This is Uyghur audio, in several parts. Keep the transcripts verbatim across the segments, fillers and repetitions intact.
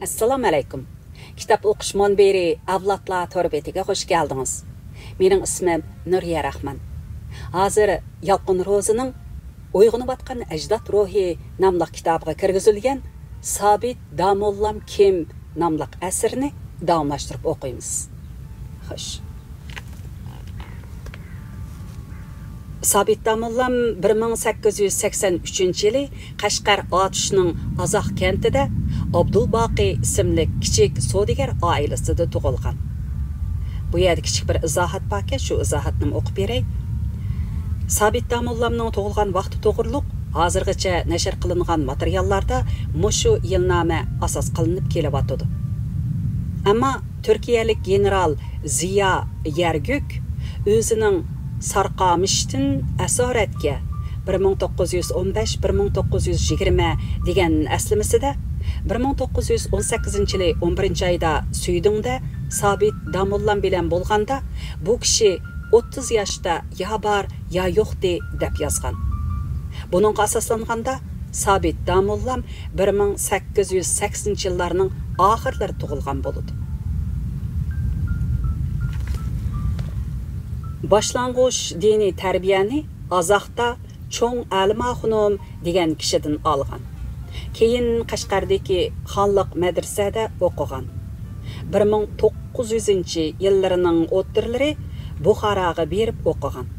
ئەسسالامۇ ئەلەيكۇم. كىتاب ئوقۇش مۇنبىرى ئەۋلادلار تور بېتىگە خۇش كەلدىڭىز. مېنىڭ ئىسمىم نۇرىيە راخمان. ھازىر يالقۇن روزىنىڭ ئويغىنىۋاتقان ئەجداد روھى ناملىق كىتابىغا كىرگۈزۈلگەن سابىت داموللام كىم ناملىق ئەسىرنى داۋاملاشتۇرۇپ ئوقۇيمىز. خوش. سابىت داموللام بىر مىڭ سەككىز يۈز سەكسەن ئۈچىنچى يىلى قەشقەر ئاتۇشنىڭ ئازاق كەنتىدە ئابدۇلباقى ئىسىملىك كىچىك سودىگەر ئائىلىسىدە تۇغۇلغان. بۇ يەردە كىچىك بىر ئىزاھات باركەن، شۇ ئىزاھاتنىمۇ ئوقۇپ بېرەي. سابىت داموللامنىڭ تۇغۇلغان ۋاقتى توغرۇلۇق ھازىرغىچە نەشر قىلىنغان ماتېرىياللاردا مۇشۇ يىلنامە ئاساس قىلىنىپ كېلىۋاتىدۇ. ئەمما تۈركىيەلىك گېنېرال زىيا يەرگۈك ئۆزىنىڭ سارقامىشتىن ئەسارەتكە بىر مىڭ توققۇز يۈز ئون بەش، بىر مىڭ توققۇز يۈز يىگىرمە دېگەن ئەسلىمىسىدە، بىر مىڭ توققۇز يۈز ئون سەككىزىنچى يىلى ئون بىرىنچى ئايدا سۈيدۈڭدە سابىت داموللام بىلەن بولغاندا، بۇ كىشى ئوتتۇز ياشتا يا بار، يا يوقتى دەپ يازغان. بۇنىڭغا ئاساسلانغاندا، سابىت داموللام بىر مىڭ سەككىز يۈز سەكسىنىنچى يىللارنىڭ ئاخىرلىرى تۇغۇلغان بولىدۇ. باشلانغۇچ دىنىي تەربىيەنى ئازاقتا چوڭ ئەلىماخۇنۇم دېگەن كىشىدىن ئالغان. كېيىن قەشقەردىكى خانلىق مەدرىسەدە ئوقۇغان. بىر مىڭ توققۇز يۈزىنچى يىللىرىنىڭ ئوتتۇرىلىرى بۇخاراغا بېرىپ ئوقۇغان.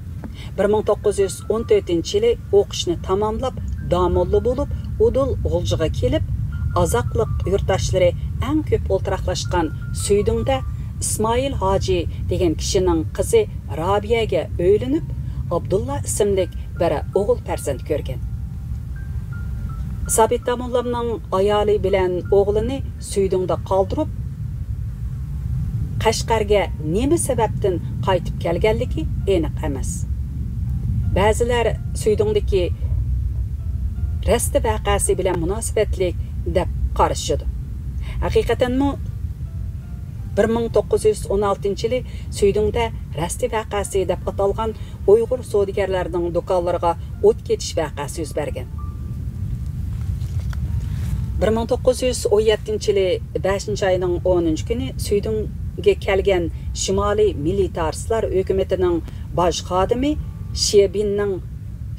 بىر مىڭ توققۇز يۈز ئون تۆتىنچى يىلى ئوقۇشنى تاماملاپ، داموللا بولۇپ، ئۇدۇل غۇلجىغا كېلىپ، ئازاقلىق يۇرتداشلىرى ئەڭ كۆپ ئولتۇراقلاشقان سۈيدۈڭدە ئىسمائىل ھاجى دېگەن كىشىنىڭ قىزى رابىيەگە ئۆيلىنىپ، ئابدۇللا ئىسىملىك بىر ئوغۇل پەرزەنت كۆرگەن. سابىت داموللامنىڭ ئايالى بىلەن ئوغلىنى سۈيدۈڭدە قالدۇرۇپ، قەشقەرگە نېمە سەۋەبتىن قايتىپ كەلگەنلىكى ئېنىق ئەمەس. بەزىلەر سۈيدۈڭدىكى رەستە ۋەقەسى بىلەن مۇناسىۋەتلىك دەپ قارىشىدۇ. ھەقىقەتەنمۇ، بىر مىڭ توققۇز يۈز ئون ئالتىنچى يىلى سۈيدۈڭدە رەستە ۋەقەسى دەپ ئاتالغان ئۇيغۇر سودىگەرلەرنىڭ دۇكانلىرىغا ئوت كېتىش ۋەقەسى يۈز بەرگەن. بىر مىڭ توققۇز يۈز ئون يەتتىنچى يىلى بەشىنچى ئاينىڭ ئونىنچى كۈنى سۈيدۈڭگە كەلگەن شىمالىي مىلىتارىستلار ھۆكۈمىتىنىڭ باش خادىمى شيېبىننىڭ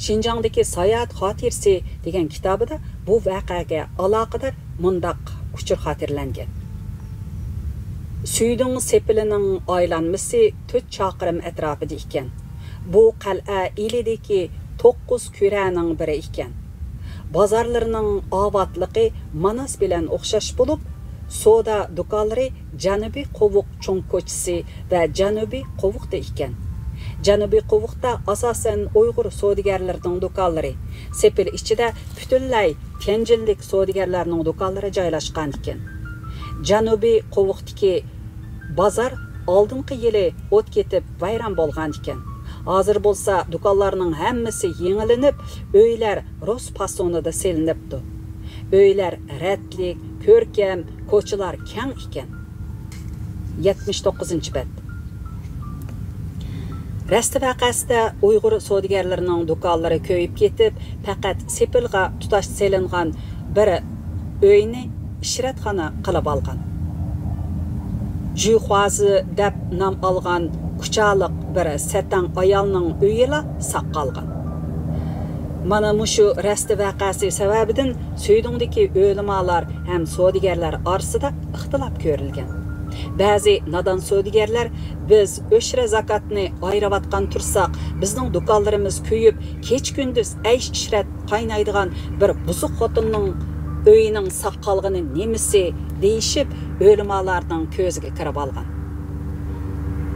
شىنجاڭدىكى ساياھەت خاتىرىسى دېگەن كىتابىدا بۇ ۋەقەگە ئالاقىدار مۇنداق ئۇچۇر خاتىرىلەنگەن: سۈيدۈڭ سېپىلىنىڭ ئايلانمىسى تۆت چاقىرىم ئەتراپىدا ئىكەن. بۇ قەلئە ئىلىدىكى توققۇز كۈرەنىڭ بىرى ئىكەن. بازارلىرىنىڭ ئاۋاتلىقى ماناس بىلەن ئوخشاش بولۇپ، سودا دۇكانلىرى جەنۇبىي قوۋۇق چوڭ كوچىسى ۋە جەنۇبىي قوۋۇقتا ئىكەن. جەنۇبىي قوۋۇقتا ئاساسەن ئۇيغۇر سودىگەرلىرىنىڭ دۇكانلىرى، سېپىل ئىچىدە پۈتۈنلەي تيەنجىنلىك سودىگەرلەرنىڭ دۇكانلىرى جايلاشقان ئىكەن. جەنۇبىي قوۋۇقتىكى بازار ئالدىنقى يىلى ئوت كېتىپ ۋەيران بولغان ئىكەن. ھازىر بولسا دۇكانلارنىڭ ھەممىسى يېڭىلىنىپ، ئۆيلەر رۇس پاسونىدا سېلىنىپتۇ. ئۆيلەر رەتلىك، كۆركەم، كوچىلار كەڭ ئىكەن. يەتمىش توققۇزىنچى بەت. رەستە ۋەقەسىدە ئۇيغۇر سودىگەرلىرىنىڭ دۇكانلىرى كۆيۈپ كېتىپ، پەقەت سېپىلغا تۇتاش سېلىنغان بىر ئۆينى ئىشرەتخانا قىلىۋالغان. جۈخۇازى دەپ نام ئالغان كۇچالىق بىر سەتەڭ ئايالنىڭ ئۆيىلا ساق قالغان. مانا مۇشۇ رەستە ۋەقەسى سەۋەبىدىن سۈيدۈڭدىكى ئۆلىمالار ھەم سودىگەرلەر ئارىسىدا ئىختىلاپ كۆرۈلگەن. بەزى نادان سودىگەرلەر، «بىز ئۆشرە زاكاتنى ئايرىۋاتقان تۇرساق، بىزنىڭ دۇكانلىرىمىز كۆيۈپ، كېچە-كۈندۈز ئەيش-ئىشرەت قاينايدىغان بىر بۇزۇق خوتۇننىڭ ئۆيىنىڭ ساق قالغىنى نېمىسى؟» دېيىشىپ، ئۆلىمالارنىڭ كۆزىگە كىرىۋالغان.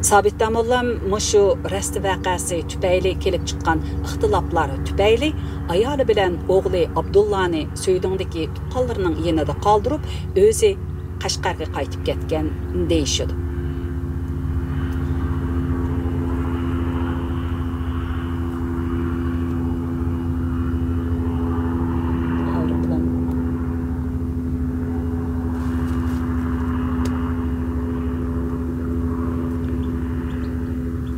سابىت داموللام مۇشۇ رەستە ۋەقەسى تۈپەيلى كېلىپ چىققان ئىختىلاپلار تۈپەيلى ئايالى بىلەن ئوغلى ئابدۇللانى سۈيدۈڭدىكى تۇغقانلىرىنىڭ يېنىدا قالدۇرۇپ، ئۆزى قەشقەرگە قايتىپ كەتكەن دېيىشىدۇ.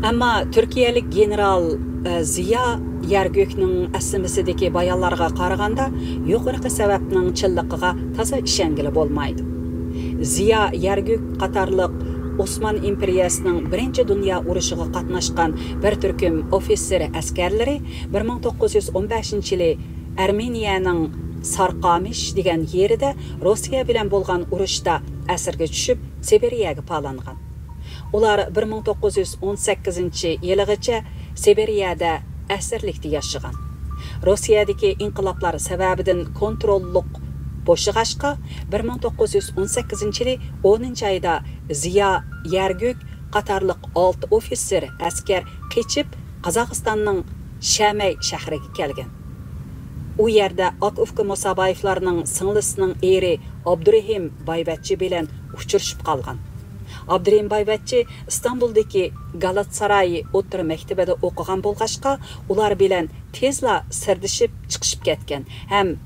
ئەمما تۈركىيەلىك گېنېرال، ئە، زىيا يەرگۆكنىڭ ئەسلىمىسىدىكى بايانلارغا قارىغاندا، يۇقىرىقى سەۋەبنىڭ چىنلىقىغا تازا ئىشەنگىلى بولمايدۇ. زىيا يەرگۈك قاتارلىق ئوسمان ئىمپېرىيەسىنىڭ بىرىنچى دۇنيا ئۇرۇشىغا قاتناشقان بىر تۈركۈم ئوفىتسېر ئەسكەرلىرى بىر مىڭ توققۇز يۈز ئون بەشىنچى يىلى ئەرمېنىيەنىڭ سارقامىش دېگەن يېرىدە روسىيە بىلەن بولغان ئۇرۇشتا ئەسىرگە چۈشۈپ، سىبىرىيەگە پالانغان. ئۇلار بىر مىڭ توققۇز يۈز ئون سەككىزىنچى يىلىغىچە سىبىرىيەدە ئەسىرلىكتە ياشىغان. روسىيەدىكى ئىنقىلابلار سەۋەبىدىن كونتروللۇق بوشىغاچقا، بىر مىڭ توققۇز يۈز ئون سەككىزىنچى يىلى ئونىنچى ئايدا زىيا يەرگۈك قاتارلىق ئالتە ئوفىتسېر ئەسكەر قېچىپ، قازاقىستاننىڭ شەمەي شەھىرىگە كەلگەن. ئۇ يەردە ئاكا-ئۇكا مۇسابايېۋلارنىڭ سىڭلىسىنىڭ ئېرى ئابدۇرېھىم بايۋەچچى بىلەن ئۇچرىشىپ قالغان. ئابدۇرېھىم بايۋەچچى ئىستانبۇلدىكى گالاتساراي ئوتتۇرا مەكتىۋىدە ئوقۇغان بولغاچقا، ئۇلار بىلەن تېزلا سىردىشىپ چىقىشىپ كەتكەن ھەم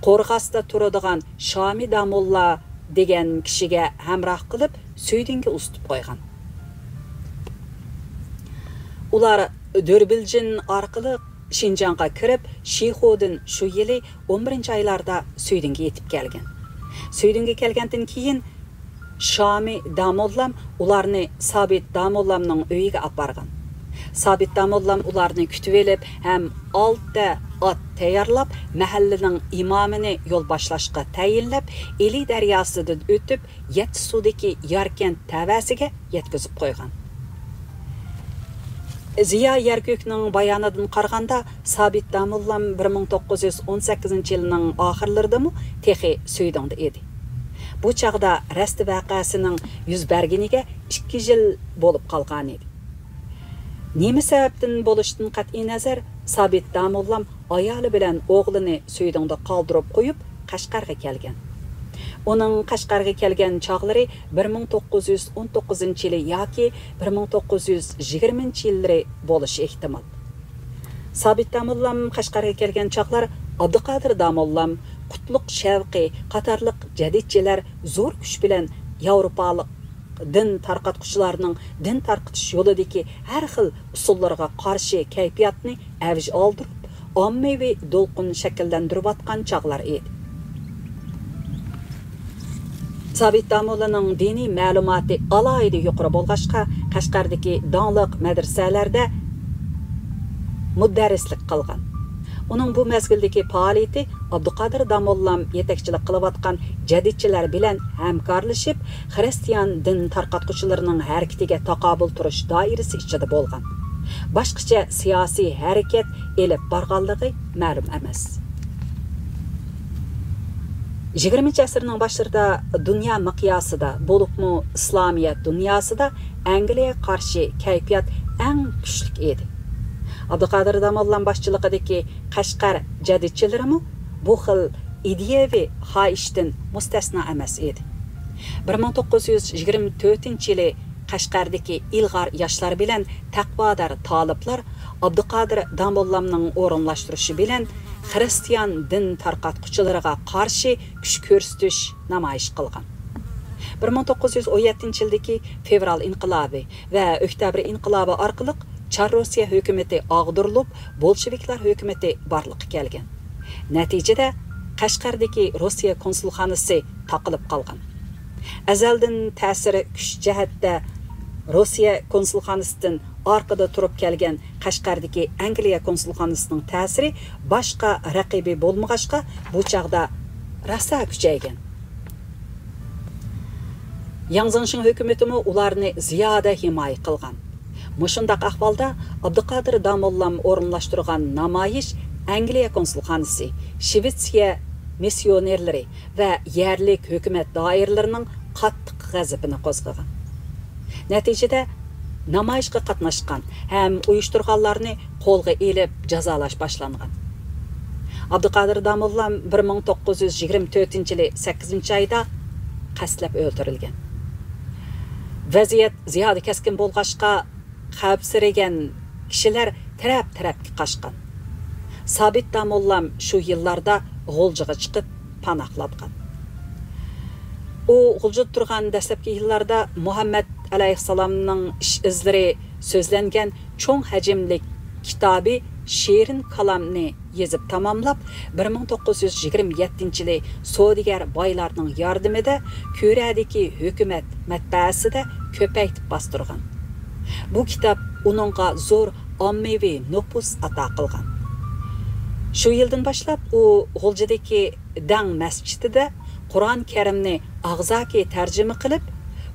قورغاستا تۇرىدىغان شامى داموللا دېگەن كىشىگە ھەمراھ قىلىپ، سۈيدۈنگە ئۇزىتىپ قويغان. ئۇلار دۆربىلجىن ئارقىلىق شىنجاڭغا كىرىپ، شىخۇدىن شۇ يىلى ئون بىرىنچى ئايلاردا سۈيدۈنگە يېتىپ كەلگەن. سۈيدۈنگە كەلگەندىن كېيىن، شامى داموللام ئۇلارنى سابىت داموللامنىڭ ئۆيىگە ئاپارغان. سابىت داموللام ئۇلارنى كۈتۈۋېلىپ ھەم ئالتە ئات تەييارلاپ، مەھەللىنىڭ ئىمامىنى يول باشلاشقا تەيىنلەپ، ئىلى دەرياسىدىن ئۆتۈپ، يەتتە سۇدىكى ياركەنت تەۋەسىگە يەتكۈزۈپ قويغان. زىيا يەركۆكنىڭ بايانىدىن قارىغاندا، سابىت داموللام بىر مىڭ توققۇز يۈز ئون سەككىزىنچى يىلنىڭ ئاخىرلىرىدىمۇ تېخى سۈيدۈڭدە ئىدى. بۇ چاغدا رەستە ۋەقەسىنىڭ يۈز بەرگىنىگە ئىككى يىل بولۇپ قالغانىدى. نېمە سەۋەبتىن بولۇشىدىن قەتئىينەزەر، سابىت داموللام ئايالى بىلەن ئوغلىنى سۈيدۈڭدە قالدۇرۇپ قويۇپ، قەشقەرگە كەلگەن. ئۇنىڭ قەشقەرگە كەلگەن چاغلىرى بىر مىڭ توققۇز يۈز ئون توققۇزىنچى يىلى ياكى بىر مىڭ توققۇز يۈز يىگىرمىنچى يىللىرى بولۇشى ئېھتىمال. سابىت داموللام قەشقەرگە كەلگەن چاغلار ئابدۇقادىر داموللام، قۇتلۇق شەۋقى قاتارلىق جەدىدچىلەر زور كۈچ بىلەن ياۋروپالىق دىن تارقاتقۇچىلارنىڭ دىن تارقىتىش يولىدىكى ھەر خىل ئۇسۇللىرىغا قارشى كەيپىياتنى ئەۋج ئالدۇرۇپ، ئاممىۋى دولقۇن شەكىللەندۈرۈۋاتقان چاغلار ئىدى. سابىت داموللىنىڭ دىنىي مەلۇماتى ئالاھىدە يۇقىرى بولغاچقا، قەشقەردىكى داڭلىق مەدرىسەلەردە مۇدەررىسلىك قىلغان. ئۇنىڭ بۇ مەزگىلدىكى پائالىيىتى ئابدۇقادىر داموللام يېتەكچىلىك قىلىۋاتقان جەدىدچىلەر بىلەن ھەمكارلىشىپ، خىرىستىيان دىن تارقاتقۇچىلىرىنىڭ ھەرىكىتىگە تاقابىل تۇرۇش دائىرىسى ئىچىدە بولغان. باشقىچە سىياسىي ھەرىكەت ئېلىپ بارغانلىقى مەلۇم ئەمەس. يىگىرمىنچى ئەسىرنىڭ باشلىرىدا دۇنيا مىقياسىدا، بولۇپمۇ ئىسلامىيەت دۇنياسىدا ئەنگلىيەگە قارشى كەيپىيات ئەڭ كۈچلۈك ئىدى. ئابدۇقادىر داموللام باشچىلىقىدىكى قەشقەر جەدىدچىلىرىمۇ بۇ خىل ئىدىيەۋى خاھىشتىن مۇستەسنا ئەمەس ئىدى. بىر مىڭ توققۇز يۈز يىگىرمە تۆتىنچى يىلى قەشقەردىكى ئىلغار ياشلار بىلەن تەقۋادار تالىپلار ئابدۇقادىر داموللامنىڭ ئورۇنلاشتۇرۇشى بىلەن خىرىستىيان دىن تارقاتقۇچىلىرىغا قارشى كۈچ كۆرسىتىش نامايىش قىلغان. بىر مىڭ توققۇز يۈز ئون يەتتىنچى يىلدىكى فېۋرال ئىنقىلابى ۋە ئۆكتەبىر ئىنقىلابى ئارقىلىق چار روسىيە ھۆكۈمىتى ئاغدۇرۇلۇپ، بولشېۋىكلار ھۆكۈمىتى بارلىققا كەلگەن. نەتىجىدە، قەشقەردىكى روسىيە كونسۇلخانىسى تاقىلىپ قالغان. ئەزەلدىن تەسىرى كۈچ جەھەتتە روسىيە كونسۇلخانىسىدىن ئارقىدا تۇرۇپ كەلگەن قەشقەردىكى ئەنگلىيە كونسۇلخانىسىنىڭ تەسىرى باشقا رەقىبى بولمىغاچقا، بۇ چاغدا راسا كۈچەيگەن. ياڭ زېڭشىڭ ھۆكۈمىتىمۇ ئۇلارنى زىيادە ھىمايە قىلغان. مۇشۇنداق ئەھۋالدا ئابدۇقادىر داموللام ئورۇنلاشتۇرغان نامايىش ئەنگلىيە كونسۇلخانىسى، شىۋېتسىيە مىسسىيونېرلىرى ۋە يەرلىك ھۆكۈمەت دائىرىلىرىنىڭ قاتتىق غەزىپىنى قوزغىغان. نەتىجىدە، نامايىشقا قاتناشقان ھەم ئۇيۇشتۇرغانلارنى قولغا ئېلىپ جازالاش باشلانغان. ئابدۇقادىر داموللام بىر مىڭ توققۇز يۈز يىگىرمە تۆتىنچى يىلى سەككىزىنچى ئايدا قەستلەپ ئۆلتۈرۈلگەن. ۋەزىيەت زىيادە كەسكىن بولغاچقا، خەۋپسىرىگەن كىشىلەر تەرەپ-تەرەپكە قاچقان. سابىت داموللام شۇ يىللاردا غۇلجىغا چىقىپ پاناھلانغان. ئۇ غۇلجىدا تۇرغان دەسلەپكى يىللاردا مۇھەممەد ئەلەيھىسسالامنىڭ ئىش ئىزلىرى سۆزلەنگەن چوڭ ھەجىملىك كىتابى شېرىن كالامنى يېزىپ تاماملاپ، بىر مىڭ توققۇز يۈز يىگىرمە يەتتىنچى يىلى سودىگەر بايلارنىڭ ياردىمىدە كۆرەدىكى ھۆكۈمەت مەتبەئەسىدە كۆپەيتىپ باستۇرغان. بۇ كىتاب ئۇنىڭغا زور ئاممىۋى نوپۇس ئاتا قىلغان. شۇ يىلدىن باشلاپ ئۇ غۇلجىدىكى دەڭ مەسچىتىدە قۇرئان كەرىمنى ئاغزاكى تەرجىمە قىلىپ،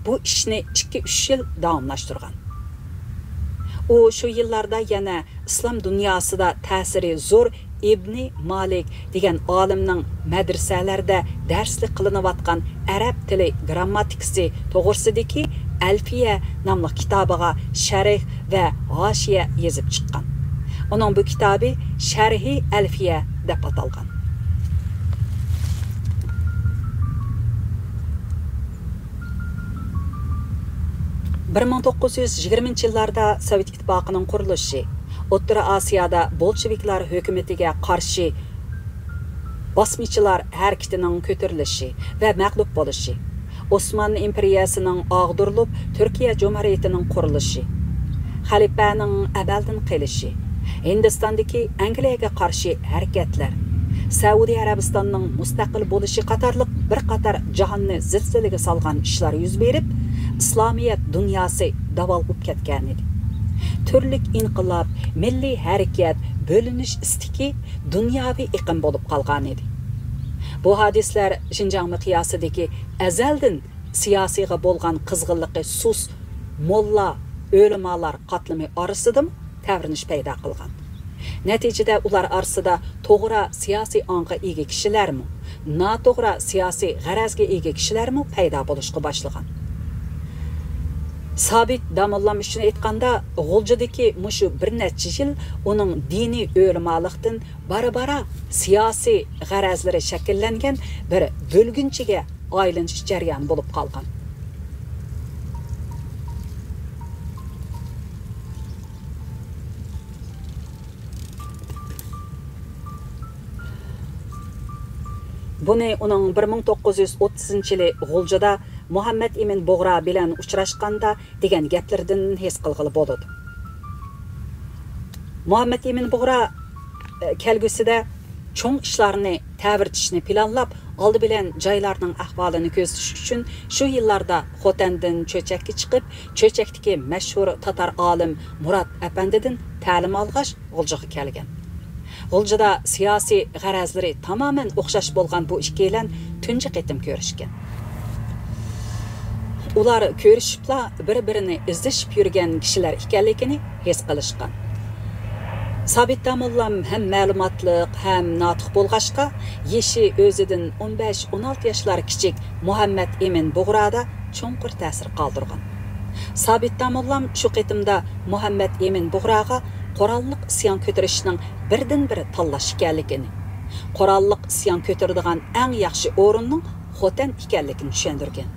بۇ ئىشنى ئىككى-ئۈچ يىل داۋاملاشتۇرغان. ئۇ شۇ يىللاردا يەنە ئىسلام دۇنياسىدا تەسىرى زور ئىبنى مالىك دېگەن ئالىمنىڭ مەدرىسەلەردە دەرسلىك قىلىنىۋاتقان ئەرەب تىلى گىرامماتىكىسى توغرىسىدىكى ئەلفىيە ناملىق كىتابىغا شەرھ ۋە ھاشىيە يېزىپ چىققان. ئۇنىڭ بۇ كىتابى شەرھى ئەلفىيە دەپ ئاتالغان. بىر مىڭ توققۇز يۈز يىگىرمىنچى يىللاردا سوۋېت ئىتتىپاقىنىڭ قۇرۇلۇشى، ئوتتۇرا ئاسىيادا بولشېۋىكلار ھۆكۈمىتىگە قارشى باسمىچىلار ھەرىكىتىنىڭ كۆتۈرۈلۈشى ۋە مەغلۇپ بولۇشى، ئوسمانلى ئىمپېرىيەسىنىڭ ئاغدۇرۇلۇپ، تۈركىيە جۇمھۇرىيىتىنىڭ قۇرۇلۇشى، خەلىپەنىڭ ئەمەلدىن قېلىشى، ھىندىستاندىكى ئەنگلىيەگە قارشى ھەرىكەتلەر، سەئۇدى ئەرەبىستاننىڭ مۇستەقىل بولۇشى قاتارلىق بىر قاتار جاھاننى زىلزىلىگە سالغان ئىشلار يۈز بېرىپ، ئىسلامىيەت دۇنياسى داۋالغۇپ كەتكەنىدى. تۈرلۈك ئىنقىلاب، مىللىي ھەرىكەت، بۆلۈنۈش ئىستىكى دۇنياۋى ئېقىم بولۇپ قالغانىدى. بۇ ھادىسىلەر شىنجاڭ مىقياسىدىكى ئەزەلدىن سىياسىيغا بولغان قىزغىنلىقى سۇس موللا، ئۆلىمالار قاتلىمى ئارىسىدىمۇ تەۋرىنىش پەيدا قىلغان. نەتىجىدە ئۇلار ئارىسىدا توغرا سىياسىي ئاڭغا ئىگە كىشىلەرمۇ، ناتوغرا سىياسىي غەرەزگە ئىگە كىشىلەرمۇ پەيدا بولۇشقا باشلىغان. سابىت داموللام ئۈچۈن ئېيتقاندا، غۇلجىدىكى مۇشۇ بىر نەچچە يىل ئۇنىڭ دىنىي ئۆلىمالىقتىن بارا-بارا سىياسىي غەرەزلىرى شەكىللەنگەن بىر بۆلگۈنچىگە ئايلىنىش جەريانى بولۇپ قالغان. بۇنى ئۇنىڭ بىر مىڭ توققۇز يۈز ئوتتۇزىنچى يىلى غۇلجىدا مۇھەممەد ئىمىن بۇغرا بىلەن ئۇچراشقاندا دېگەن گەپلىرىدىن ھېس قىلغىلى بولىدۇ. مۇھەممەد ئىمىن بۇغرا، ئە، كەلگۈسىدە چوڭ ئىشلارنى تەۋرىتىشنى پىلانلاپ، ئالدى بىلەن جايلارنىڭ ئەھۋالىنى كۆزىتىش ئۈچۈن شۇ يىللاردا خوتەندىن چۆچەككە چىقىپ، چۆچەكتىكى مەشھۇر تاتار ئالىم مۇرات ئەپەندىدىن تەلىم ئالغاچ، غۇلجىغا كەلگەن. غۇلجىدا سىياسىي غەرەزلىرى تامامەن ئوخشاش بولغان بۇ ئىككىيلەن تۇنجى قېتىم كۆرۈشكەن. ئۇلار كۆرۈشۈپلا بىر-بىرىنى ئىزدىشىپ يۈرگەن كىشىلەر ئىكەنلىكىنى ھېس قىلىشقان. سابىت داموللام ھەم مەلۇماتلىق، ھەم ناتىق بولغاچقا، يېشى ئۆزىدىن ئون بەش، ئون ئالتە ياشلار كىچىك مۇھەممەد ئىمىن بۇغرادا چوڭقۇر تەسىر قالدۇرغان. سابىت داموللام شۇ قېتىمدا مۇھەممەد ئىمىن بۇغراغا قوراللىق ئىسيان كۆتۈرۈشنىڭ بىردىنبىر تاللاش ئىكەنلىكىنى، قوراللىق ئىسيان كۆتۈرىدىغان ئەڭ ياخشى ئورۇننىڭ خوتەن ئىكەنلىكىنى چۈشەندۈرگەن.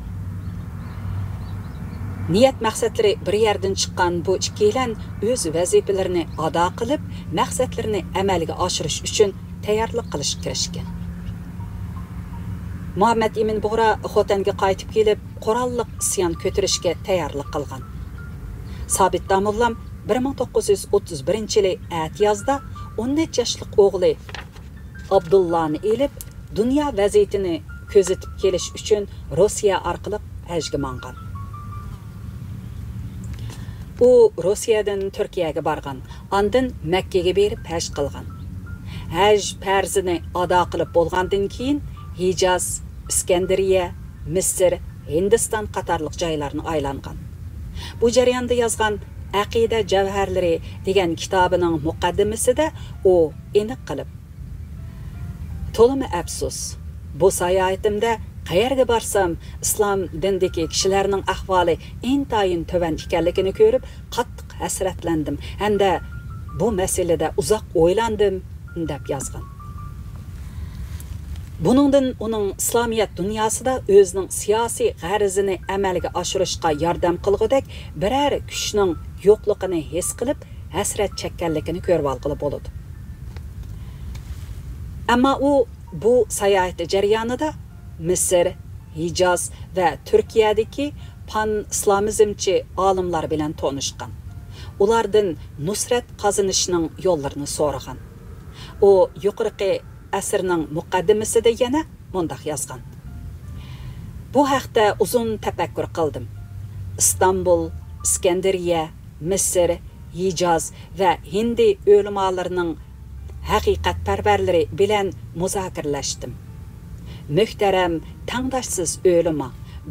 نىيەت مەقسەتلىرى بىر يەردىن چىققان بۇ ئىككىيلەن ئۆز ۋەزىپىلىرىنى ئادا قىلىپ، مەقسەتلىرىنى ئەمەلگە ئاشۇرۇش ئۈچۈن تەييارلىق قىلىشقا كىرىشكەن. مۇھەممەد ئىمىن بۇغرا خوتەنگە قايتىپ كېلىپ، قوراللىق ئىسيان كۆتۈرۈشكە تەييارلىق قىلغان. سابىت داموللام بىر مىڭ توققۇز يۈز ئوتتۇز بىرىنچى يىلى ئەتىيازدا ئون نەچچە ياشلىق ئوغلى ئابدۇللانى ئېلىپ، دۇنيا ۋەزىيىتىنى كۆزىتىپ كېلىش ئۈچۈن روسىيە ئارقىلىق ھەجگە ماڭغان. ئۇ روسىيەدىن تۈركىيەگە بارغان، ئاندىن مەككىگە بېرىپ ھەج قىلغان. ھەج پەرزىنى ئادا قىلىپ بولغاندىن كېيىن، ھىجاز، ئىسكەندەرىيە، مىسىر، ھىندىستان قاتارلىق جايلارنى ئايلانغان. بۇ جەرياندا يازغان ئەقىدە جەۋھەرلىرى دېگەن كىتابىنىڭ مۇقەددىمىسىدە ئۇ ئېنىق قىلىپ، تولىمۇ ئەپسۇس، بۇ ساياھىتىمدە قەيەرگە بارسام، ئىسلام دىنىدىكى كىشىلەرنىڭ ئەھۋالى ئىنتايىن تۆۋەن ئىكەنلىكىنى كۆرۈپ، قاتتىق ھەسرەتلەندىم ھەمدە بۇ مەسىلىدە ئۇزاق ئويلاندىم، دەپ يازغان. بۇنىڭدىن ئۇنىڭ ئىسلامىيەت دۇنياسىدا ئۆزىنىڭ سىياسىي غەرىزىنى ئەمەلگە ئاشۇرۇشقا ياردەم قىلغۇدەك بىرەر كۈچنىڭ يوقلۇقىنى ھېس قىلىپ، ھەسرەت چەككەنلىكىنى كۆرۈۋالغىلى بولىدۇ. ئەمما ئۇ بۇ ساياھىتى جەريانىدا مىسىر، ھىجاز ۋە تۈركىيەدىكى پان ئىسلامىزمچى ئالىملار بىلەن تونۇشقان. ئۇلاردىن نۇسرەت قازىنىشنىڭ يوللىرىنى سورىغان. ئۇ يۇقىرىقى ئەسىرنىڭ مۇقەددىمىسىدە يەنە مۇنداق يازغان: «بۇ ھەقتە ئۇزۇن تەپەككۇر قىلدىم. ئىستانبۇل، ئىسكەندەرىيە، مىسىر، ھىجاز ۋە ھىندى ئۆلىمالىرىنىڭ ھەقىقەتپەرۋەرلىرى بىلەن مۇزاكىرىلەشتىم. مۆھتەرەم تەڭداشسىز ئۆلىما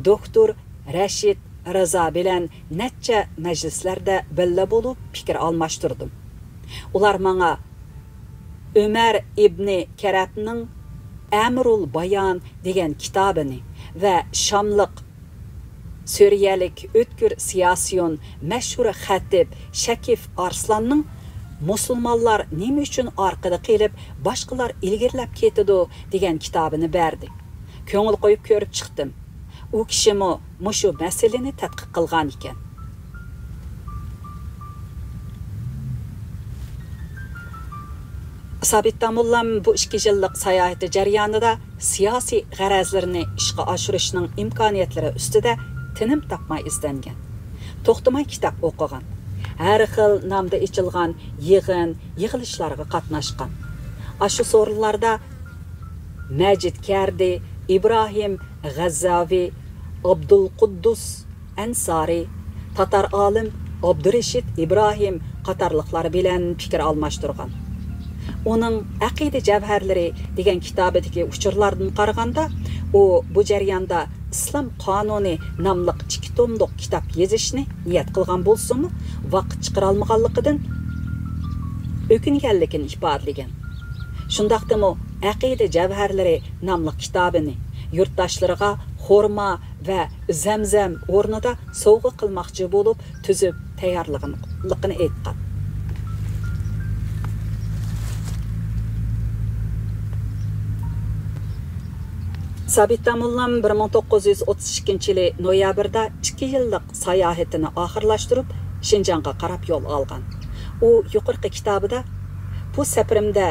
دوكتور رەشىد رىزا بىلەن نەچچە مەجلىسلەردە بىللە بولۇپ پىكىر ئالماشتۇردۇم. ئۇلار ماڭا ئۆمەر ئىبنى كەرەبنىڭ ئەمرۇل بايان دېگەن كىتابىنى ۋە شاملىق سۈرىيەلىك ئۆتكۈر سىياسىيون، مەشھۇر خەتىپ شەكىف ئارسلاننىڭ «مۇسۇلمانلار نېمە ئۈچۈن ئارقىدا قېلىپ، باشقىلار ئىلگىرىلەپ كېتىدۇ» دېگەن كىتابىنى بەردى. كۆڭۈل قويۇپ كۆرۈپ چىقتىم. ئۇ كىشىمۇ مۇشۇ مەسىلىنى تەتقىق قىلغان ئىكەن. سابىت داموللام بۇ ئىككى يىللىق ساياھىتى جەريانىدا سىياسىي غەرەزلىرىنى ئىشقا ئاشۇرۇشنىڭ ئىمكانىيەتلىرى ئۈستىدە تىنىم تاپماي ئىزدەنگەن. توختىماي كىتاب ئوقۇغان. ھەر خىل نامدا ئېچىلغان يىغىن، يىغىلىشلارغا قاتناشقان. ئاشۇ سورۇنلاردا مەجىد كەردى، ئىبراھىم غەززاۋى، ئابدۇلقۇددۇس ئەنسارى، تاتار ئالىم ئابدۇرېشىت ئىبراھىم قاتارلىقلار بىلەن پىكىر ئالماشتۇرغان. ئۇنىڭ «ئەقىدە جەۋھەرلىرى» دېگەن كىتابىدىكى ئۇچۇرلاردىن قارىغاندا، ئۇ بۇ جەرياندا «ئىسلام قانۇنى» ناملىق ئىككى توملۇق كىتاب يېزىشنى نىيەت قىلغان بولسىمۇ، ۋاقىت چىقىرالمىغانلىقىدىن ئۆكۈنگەنلىكىنى ئىپادىلىگەن. شۇنداقتىمۇ «ئەقىدە جەۋھەرلىرى» ناملىق كىتابىنى يۇرتداشلىرىغا خورما ۋە زەمزەم ئورنىدا سوۋغا قىلماقچى بولۇپ، تۈزۈپ تەييارلىغانلىقىنى ئېيتقان. سابىت داموللام بىر مىڭ توققۇز يۈز ئوتتۇز ئىككىنچى يىلى نويابىردا ئىككى يىللىق ساياھىتىنى ئاخىرلاشتۇرۇپ، شىنجاڭغا قاراپ يول ئالغان. ئۇ يۇقىرىقى كىتابىدا، «بۇ سەپىرىمدە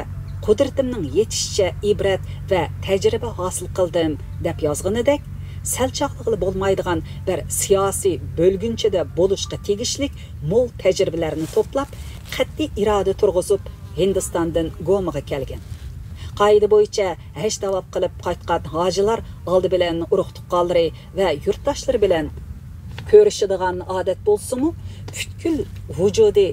قۇدرىتىمنىڭ يېتىشىچە ئىبرەت ۋە تەجرىبە ھاسىل قىلدىم» دەپ يازغىنىدەك، سەل چاغلىغىلى بولمايدىغان بىر سىياسىي بۆلگۈنچىدە بولۇشقا تېگىشلىك مول تەجرىبىلەرنى توپلاپ، قەتئىي ئىرادە تۇرغۇزۇپ، ھىندىستاندىن گومىغا كەلگەن. قائىدە بويىچە ھەج تاۋاپ قىلىپ قايتقان ھاجىلار ئالدى بىلەن ئۇرۇق-تۇغقانلىرى ۋە يۇرتداشلىرى بىلەن كۆرۈشىدىغان ئادەت بولسىمۇ، پۈتكۈل ۋۇجۇدى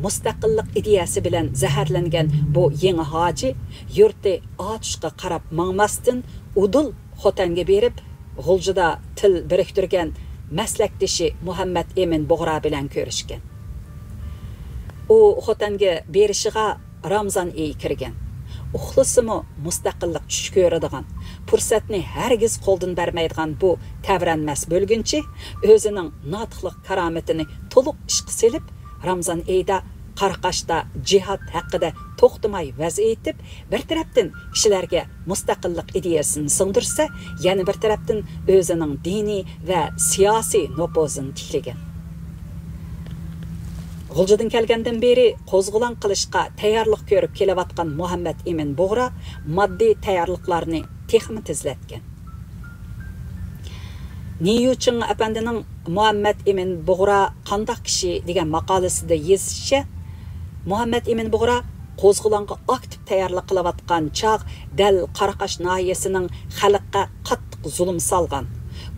مۇستەقىللىق ئىدىيەسى بىلەن زەھەرلەنگەن بۇ يېڭى ھاجى يۇرتى ئاتۇشقا قاراپ ماڭماستىن، ئۇدۇل خوتەنگە بېرىپ، غۇلجىدا تىل بىرىكتۈرگەن مەسلەكدىشى مۇھەممەد ئىمىن بۇغرا بىلەن كۆرۈشكەن. ئۇ خوتەنگە بېرىشىغا رامزان ئېيى كىرگەن. ئۇخلىسىمۇ مۇستەقىللىق چۈش كۆرىدىغان، پۇرسەتنى ھەرگىز قولدىن بەرمەيدىغان بۇ تەۋرەنمەس بۆلگۈنچى ئۆزىنىڭ ناتىقلىق كارامىتىنى تولۇق ئىشقا سېلىپ، رامزان ئېيىدا قاراقاشتا جىھاد ھەققىدە توختىماي ۋەز ئېيتىپ، بىر تەرەپتىن كىشىلەرگە مۇستەقىللىق ئىدىيەسىنى سىڭدۈرسە، يەنە بىر تەرەپتىن ئۆزىنىڭ دىنىي ۋە سىياسىي نوپۇزىنى تىكلىگەن. غۇلجىدىن كەلگەندىن بېرى قوزغىلاڭ قىلىشقا تەييارلىق كۆرۈپ كېلىۋاتقان مۇھەممەد ئىمىن بۇغرا ماددىي تەييارلىقلارنى تېخىمۇ تېزلەتكەن. نى يۇچىڭ ئەپەندىنىڭ «مۇھەممەد ئىمىن بۇغرا قانداق كىشى؟» دېگەن ماقالىسىدە يېزىشىچە، مۇھەممەد ئىمىن بۇغرا قوزغىلاڭغا ئاكتىپ تەييارلىق قىلىۋاتقان چاغ، دەل قاراقاش ناھىيەسىنىڭ خەلققە قاتتىق زۇلۇم سالغان،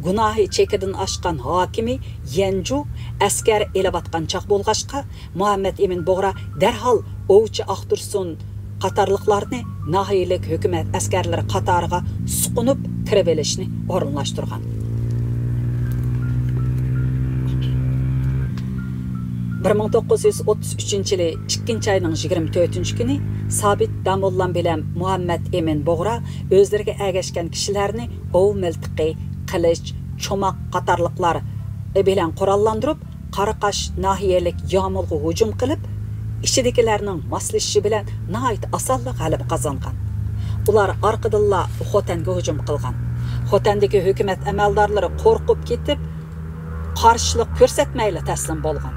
گۇناھى چېكىدىن ئاشقان ھاكىمى يەنجۇ ئەسكەر ئېلىۋاتقان چاغ بولغاچقا، مۇھەممەد ئىمىن بۇغرا دەرھال ئوۋچى ئاقتۇرسۇن قاتارلىقلارنى ناھىيەلىك ھۆكۈمەت ئەسكەرلىرى قاتارىغا سۇقۇنۇپ كىرىۋېلىشنى ئورۇنلاشتۇرغان. بىر مىڭ توققۇز يۈز ئوتتۇز ئۈچىنچى يىلى ئىككىنچى ئاينىڭ يىگىرمە تۆتىنچى كۈنى سابىت داموللام بىلەن مۇھەممەد ئىمىن بۇغرا ئۆزلىرىگە ئەگەشكەن كىشىلەرنى ئوۋ مىلتىقى، قىلىچ، چوماق قاتارلىقلار بىلەن قوراللاندۇرۇپ، قاراقاش ناھىيەلىك يامۇلغا ھۇجۇم قىلىپ، ئىچىدىكىلەرنىڭ ماسلىشىشى بىلەن ناھايىتى ئاسانلا غەلىبە قازانغان. ئۇلار ئارقىدىنلا خوتەنگە ھۇجۇم قىلغان. خوتەندىكى ھۆكۈمەت ئەمەلدارلىرى قورقۇپ كېتىپ، قارشىلىق كۆرسەتمەيلا تەسلىم بولغان.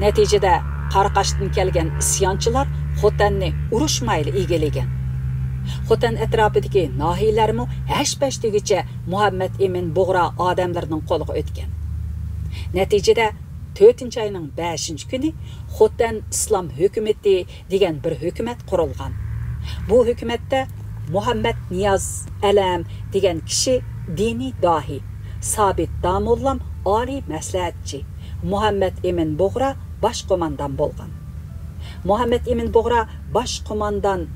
نەتىجىدە، قاراقاشتىن كەلگەن ئىسيانچىلار خوتەننى ئۇرۇشمايلا ئىگىلىگەن. خوتەن ئەتراپىدىكى ناھىيەلەرمۇ ھەش-پەش دېگۈچە مۇھەممەد ئىمىن بۇغرا ئادەملىرىنىڭ قولىغا ئۆتكەن. نەتىجىدە، تۆتىنچى ئاينىڭ بەشىنچى كۈنى خوتەن ئىسلام ھۆكۈمىتى دېگەن بىر ھۆكۈمەت قۇرۇلغان. بۇ ھۆكۈمەتتە مۇھەممەد نىياز ئەلەم دېگەن كىشى دىنىي داھىي، سابىت داموللام ئالىي مەسلىھەتچى، مۇھەممەد ئىمىن بۇغرا باش قوماندان بولغان. مۇھەممەد ئىمىن بۇغرا باش قوماندان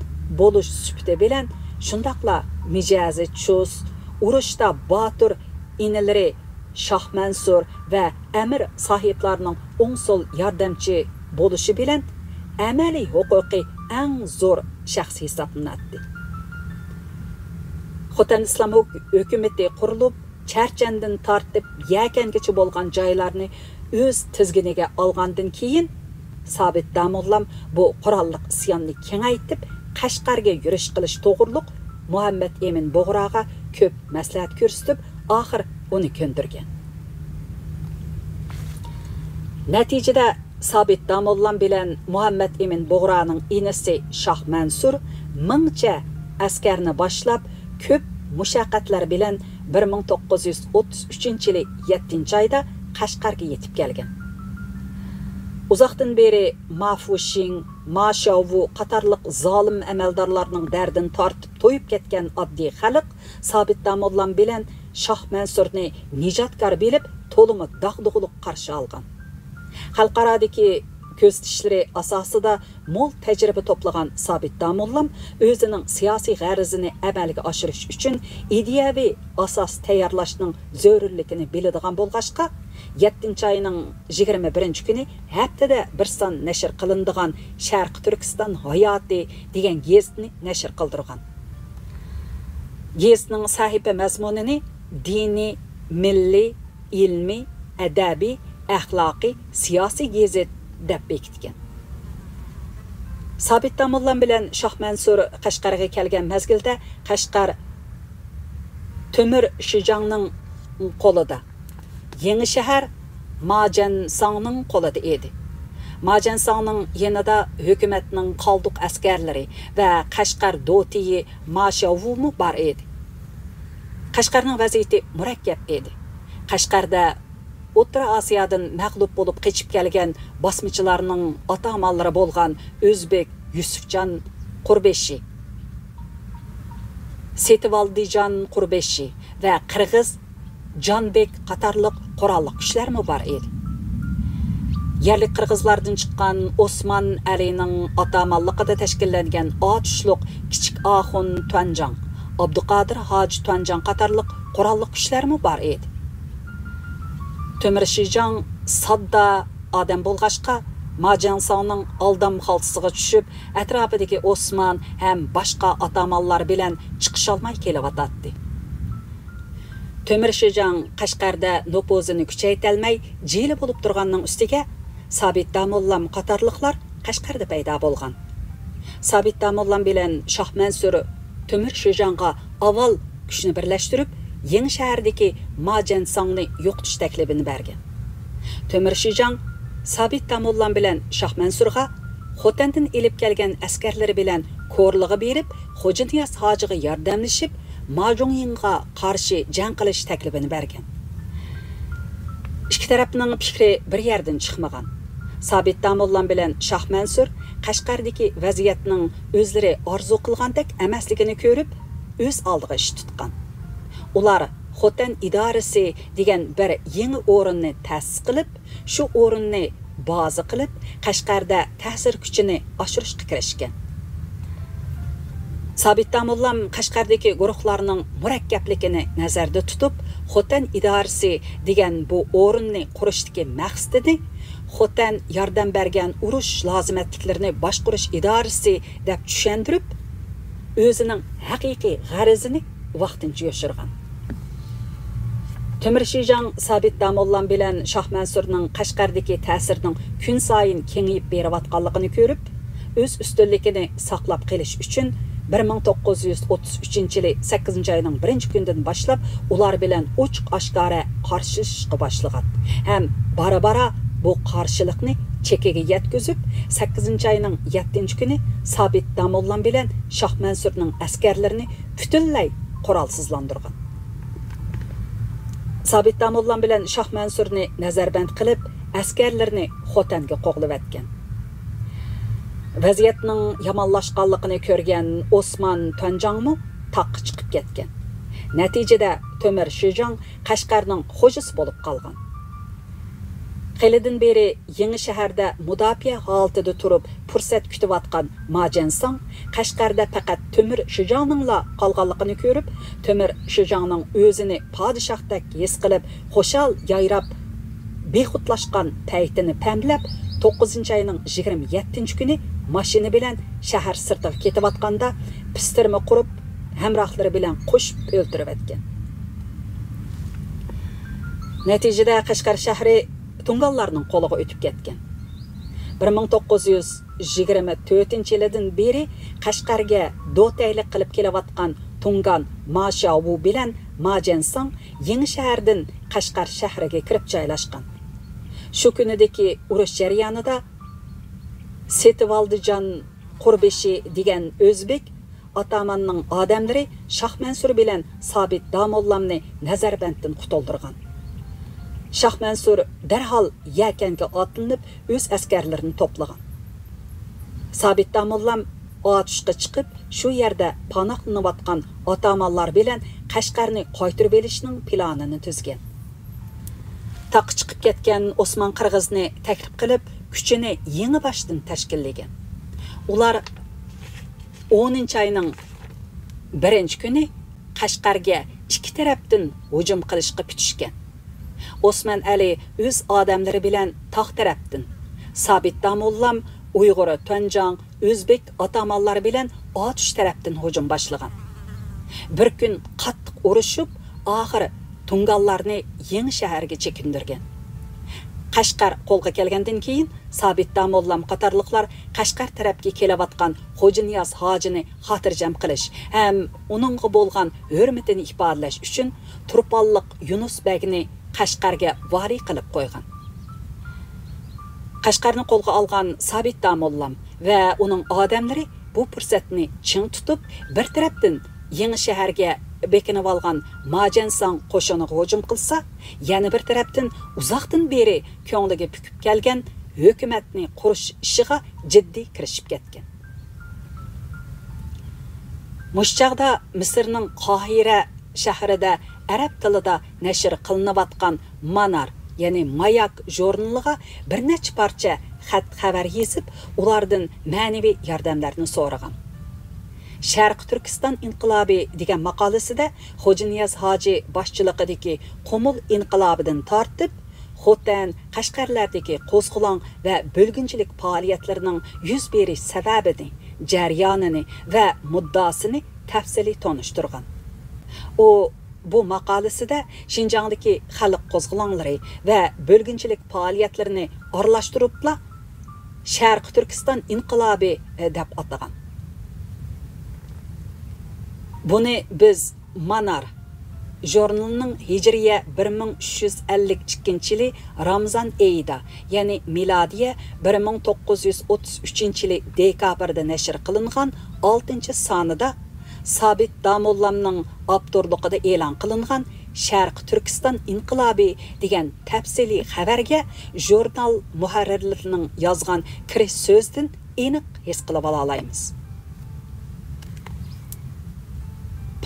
بولۇش سۈپىتى بىلەن شۇنداقلا مىجەزى چۇس، ئۇرۇشتا باتۇر ئىنىلىرى شاھ مەنسۇر ۋە ئەمىر ساھىبلارنىڭ ئوڭ سول ياردەمچى بولۇشى بىلەن ئەمەلىي ھوقۇقى ئەڭ زور شەخس ھېسابلىناتتى. خوتەن ئىسلام ھۆك-، ھۆكۈمىتى قۇرۇلۇپ، چەرچەندىن تارتىپ يەكەنگىچە بولغان جايلارنى ئۆز تىزگىنىگە ئالغاندىن كېيىن، سابىت داموللام بۇ قوراللىق ئىسياننى كېڭەيتىپ، قەشقەرگە يۈرۈش قىلىش توغرۇلۇق مۇھەممەد ئىمىن بۇغراغا كۆپ مەسلىھەت كۆرسىتىپ، ئاخىر ئۇنى كۆندۈرگەن. نەتىجىدە، سابىت داموللام بىلەن مۇھەممەد ئىمىن بۇغرانىڭ ئىنىسى شاھ مەنسۇر مىڭچە ئەسكەرنى باشلاپ، كۆپ مۇشەققەتلەر بىلەن بىر مىڭ توققۇز يۈز ئوتتۇز ئۈچىنچى يىلى يەتتىنچى ئايدا قەشقەرگە يېتىپ كەلگەن. ئۇزاقتىن بېرى ما فۇشىڭ، ما شياۋۋۇ قاتارلىق زالىم ئەمەلدارلارنىڭ دەردىنى تارتىپ تويۇپ كەتكەن ئاددىي خەلق سابىت داموللام بىلەن شاھ مەنسۇرنى نىجاتكار بىلىپ، تولىمۇ داغدۇغىلىق قارشى ئالغان. خەلقئارادىكى كۆزىتىشلىرى ئاساسىدا مول تەجرىبە توپلىغان سابىت داموللام ئۆزىنىڭ سىياسىي غەرىزىنى ئەمەلگە ئاشۇرۇش ئۈچۈن ئىدىيەۋى ئاساس تەييارلاشنىڭ زۆرۈرلۈكىنى بىلىدىغان بولغاچقا، يەتتىنچى ئاينىڭ يىگىرمە بىرىنچى كۈنى ھەپتىدە بىر سان نەشر قىلىنىدىغان شەرقىي تۈركىستان ھاياتى دېگەن گېزىتنى نەشر قىلدۇرغان. گېزىتنىڭ سەھىپە مەزمۇنىنى دىنىي، مىللىي، ئىلمىي، ئەدەبىي، ئەخلاقىي، سىياسىي گېزىت دەپ بېكىتكەن. سابىت داموللام بىلەن شاھ مەنسۇر قەشقەرگە كەلگەن مەزگىلدە قەشقەر تۆمۈر شىجاڭنىڭ قولىدا، يېڭى شەھەر ماجەنساڭنىڭ قولىدا ئىدى. ماجەنساڭنىڭ يېنىدا ھۆكۈمەتنىڭ قالدۇق ئەسكەرلىرى ۋە قەشقەر دوتىيى ما شياۋۋۇمۇ بار ئىدى. قەشقەرنىڭ ۋەزىيىتى مۇرەككەپ ئىدى. قەشقەردە ئوتتۇرا ئاسىيادىن مەغلۇپ بولۇپ قېچىپ كەلگەن باسمىچىلارنىڭ ئاتامانلىرى بولغان ئۆزبېك يۈسۈپجان قۇربېشى، سېتىۋالدىجان قۇربېشى ۋە قىرغىز جانبېك قاتارلىق قوراللىق كۈچلەرمۇ بار ئىدى. يەرلىك قىرغىزلاردىن چىققان ئوسمان ئەلىنىڭ ئاتامانلىقىدا تەشكىللەنگەن ئاتۇشلۇق كىچىك ئاخۇن تۇەنجاڭ، ئابدۇقادىر ھاجى تۇەنجاڭ قاتارلىق قوراللىق كۈچلەرمۇ بار ئىدى. تۆمۈر شىجاڭ ساددا ئادەم بولغاچقا، ماجەنساڭنىڭ ئالدام خالتىسىغا چۈشۈپ، ئەتراپىدىكى ئوسمان ھەم باشقا ئاتامانلار بىلەن چىقىشالماي كېلىۋاتاتتى. تۆمۈر شىجاڭ قەشقەردە نوپۇزىنى كۈچەيتەلمەي، جىلە بولۇپ تۇرغاننىڭ ئۈستىگە سابىت داموللام قاتارلىقلار قەشقەردە پەيدا بولغان. سابىت داموللام بىلەن شاھ مەنسۇر تۆمۈر شىجاڭغا ئاۋۋال كۈچنى بىرلەشتۈرۈپ، يېڭى شەھەردىكى ماجەنساڭنى يوقىتىش تەكلىپىنى بەرگەن. تۆمۈر شىجاڭ سابىت داموللام بىلەن شاھ مەنسۇرغا خوتەندىن ئېلىپ كەلگەن ئەسكەرلىرى بىلەن كورلىغا بېرىپ، خوجانىياز ھاجىغا ياردەملىشىپ، ماجۇڭيىڭغا قارشى جەڭ قىلىش تەكلىپىنى بەرگەن. ئىككى تەرەپنىڭ پىكرى بىر يەردىن چىقمىغان. سابىت داموللام بىلەن شاھ مەنسۇر قەشقەردىكى ۋەزىيەتنىڭ ئۆزلىرى ئارزۇ قىلغاندەك ئەمەسلىكىنى كۆرۈپ، ئۆز ئالدىغا ئىش تۇتقان. ئۇلار خوتەن ئىدارىسى دېگەن بىر يېڭى ئورۇننى تەسىس قىلىپ، شۇ ئورۇننى بازا قىلىپ، قەشقەردە تەسىر كۈچىنى ئاشۇرۇشقا كىرىشكەن. سابىت داموللام قەشقەردىكى گۇرۇھلارنىڭ مۇرەككەپلىكىنى نەزەردە تۇتۇپ، خوتەن ئىدارىسى دېگەن بۇ ئورۇننى قۇرۇشتىكى مەقسىتىنى خوتەن ياردەم بەرگەن ئۇرۇش لازىمەتلىكلىرىنى باشقۇرۇش ئىدارىسى دەپ چۈشەندۈرۈپ، ئۆزىنىڭ ھەقىقىي غەرىزىنى ۋاقتىنچە يوشۇرغان. تۆمۈر شىجاڭ سابىت داموللام بىلەن شاھ مەنسۇرنىڭ قەشقەردىكى تەسىرىنىڭ كۈنسايىن كېڭىيىپ بېرىۋاتقانلىقىنى كۆرۈپ، ئۆز ئۈستۈنلۈكىنى ساقلاپ قېلىش ئۈچۈن، بىر مىڭ توققۇز يۈز ئوتتۇز ئۈچىنچى يىلى سەككىزىنچى ئاينىڭ بىرىنچى كۈنىدىن باشلاپ ئۇلار بىلەن ئوچۇق-ئاشكارا قارشىلىشىشقا باشلىغان ھەم بارا-بارا بۇ قارشىلىقنى چېكىگە يەتكۈزۈپ، سەككىزىنچى ئاينىڭ يەتتىنچى كۈنى سابىت داموللام بىلەن شاھ مەنسۇرنىڭ ئەسكەرلىرىنى پۈتۈنلەي قورالسىزلاندۇرغان. سابىت داموللام بىلەن شاھ مەنسۇرنى نەزەربەند قىلىپ، ئەسكەرلىرىنى خوتەنگە قوغلىۋەتكەن. ۋەزىيەتنىڭ يامانلاشقانلىقىنى كۆرگەن ئوسمان تۈەنجاڭمۇ تاغقا چىقىپ كەتكەن. نەتىجىدە تۆمۈر شىجاڭ قەشقەرنىڭ خوجىسى بولۇپ قالغان. خېلىدىن بېرى يېڭى شەھەردە مۇداپىئە ھالىتىدە تۇرۇپ پۇرسەت كۈتۈۋاتقان ماجەنساڭ قەشقەردە پەقەت تۆمۈر شىجاڭنىڭلا قالغانلىقىنى كۆرۈپ، تۆمۈر شىجاڭنىڭ ئۆزىنى پادىشاھتەك ھېس قىلىپ، خۇشال يايراپ، بىخۇدلاشقان پەيتىنى پەملەپ، توققۇزىنچى ئاينىڭ يىگىرمە يەتتىنچى كۈنى ماشىنا بىلەن شەھەر سىرتىغا كېتىۋاتقاندا، پىستىرما قۇرۇپ، ھەمراھلىرى بىلەن قوشۇپ ئۆلتۈرۈۋەتكەن. نەتىجىدە قەشقەر شەھىرى تۇڭگانلارنىڭ قولىغا ئۆتۈپ كەتكەن. بىر مىڭ توققۇز يۈز يىگىرمە تۆتىنچى يىلىدىن بېرى قەشقەرگە دوتەيلىك قىلىپ كېلىۋاتقان تۇڭگان ما شياۋۇ بىلەن ما جيەنساڭ يېڭى شەھەردىن قەشقەر شەھىرىگە كىرىپ جايلاشقان. شۇ كۈنىدىكى ئۇرۇش جەريانىدا سېتىۋالدىجان قۇربېشى دېگەن ئۆزبېك ئاتاماننىڭ ئادەملىرى شاھ مەنسۇر بىلەن سابىت داموللامنى نەزەربەندتىن قۇتۇلدۇرغان. شاھ مەنسۇر دەرھال يەكەنگە ئاتلىنىپ، ئۆز ئەسكەرلىرىنى توپلىغان. سابىت داموللام ئاتۇشقا چىقىپ، شۇ يەردە پاناھلىنىۋاتقان ئاتامانلار بىلەن قەشقەرنى قايتۇرۇۋېلىشنىڭ پىلانىنى تۈزگەن. تاغقا چىقىپ كەتكەن ئوسمان قىرغىزنى تەكلىپ قىلىپ، كۈچىنى يېڭى باشتىن تەشكىللىگەن. ئۇلار ئونىنچى ئاينىڭ بىرىنچى كۈنى قەشقەرگە ئىككى تەرەپتىن ھۇجۇم قىلىشقا پۈتۈشكەن. ئوسمان ئەلى ئۆز ئادەملىرى بىلەن تاغ تەرەپتىن، سابىت داموللام، ئۇيغۇر تۈەنجاڭ، ئۆزبېك ئاتامانلار بىلەن ئاتۇش تەرەپتىن ھۇجۇم باشلىغان. بىر كۈن قاتتىق ئۇرۇشۇپ، ئاخىر تۇڭگانلارنى يېڭى شەھەرگە چېكىندۈرگەن. قەشقەر قولغا كەلگەندىن كېيىن، سابىت داموللام قاتارلىقلار قەشقەر تەرەپكە كېلىۋاتقان خوجانىياز ھاجىنى خاتىرجەم قىلىش ھەم ئۇنىڭغا بولغان ھۆرمىتىنى ئىپادىلەش ئۈچۈن تۇرپانلىق يۇنۇس بەگنى قەشقەرگە ۋالىي قىلىپ قويغان. قەشقەرنى قولغا ئالغان سابىت داموللام ۋە ئۇنىڭ ئادەملىرى بۇ پۇرسەتنى چىڭ تۇتۇپ، بىر تەرەپتىن يېڭى شەھەرگە بېكىنىۋالغان ماجەنساڭ قوشۇنىغا ھۇجۇم قىلسا، يەنە بىر تەرەپتىن ئۇزاقتىن بېرى كۆڭلىگە پۈكۈپ كەلگەن ھۆكۈمەتنى قۇرۇش ئىشىغا جىددىي كىرىشىپ كەتكەن. مۇشۇ چاغدا مىسىرنىڭ قاھىرە شەھىرىدە ئەرەب تىلىدا نەشر قىلىنىۋاتقان مانار، يەنى ماياك ژۇرنىلىغا بىر نەچچە پارچە خەت خەۋەر يېزىپ، ئۇلاردىن مەنىۋى ياردەملەرنى سورىغان. شەرقىي تۈركىستان ئىنقىلابى دېگەن ماقالىسىدە خوجانىياز ھاجى باشچىلىقىدىكى قۇمۇل ئىنقىلابىدىن تارتىپ، خوتەن، قەشقەرلەردىكى قوزغىلاڭ ۋە بۆلگۈنچىلىك پائالىيەتلىرىنىڭ يۈز بېرىش سەۋەبىنى، جەريانىنى ۋە مۇددىئاسىنى تەپسىلىي تونۇشتۇرغان. ئۇ بۇ ماقالىسىدە شىنجاڭدىكى خەلق قوزغىلاڭلىرى ۋە بۆلگۈنچىلىك پائالىيەتلىرىنى ئارىلاشتۇرۇپلا شەرقىي تۈركىستان ئىنقىلابى دەپ ئاتىغان. بۇنى بىز مانار ژۇرنىلىنىڭ ھىجرىيە بىر مىڭ ئۈچ يۈز ئەللىك ئىككىنچى يىلى رامزان ئېيىدا، يەنى مىلادىيە بىر مىڭ توققۇز يۈز ئوتتۇز ئۈچىنچى يىلى دېكابىردا نەشر قىلىنغان ئالتىنچى سانىدا سابىت داموللامنىڭ ئاپتورلۇقىدا ئېلان قىلىنغان شەرقىي تۈركىستان ئىنقىلابى دېگەن تەپسىلىي خەۋەرگە ژۇرنال مۇھەررىرلىرىنىڭ يازغان كىرىش سۆزىدىن ئېنىق ھېس قىلىۋالالايمىز.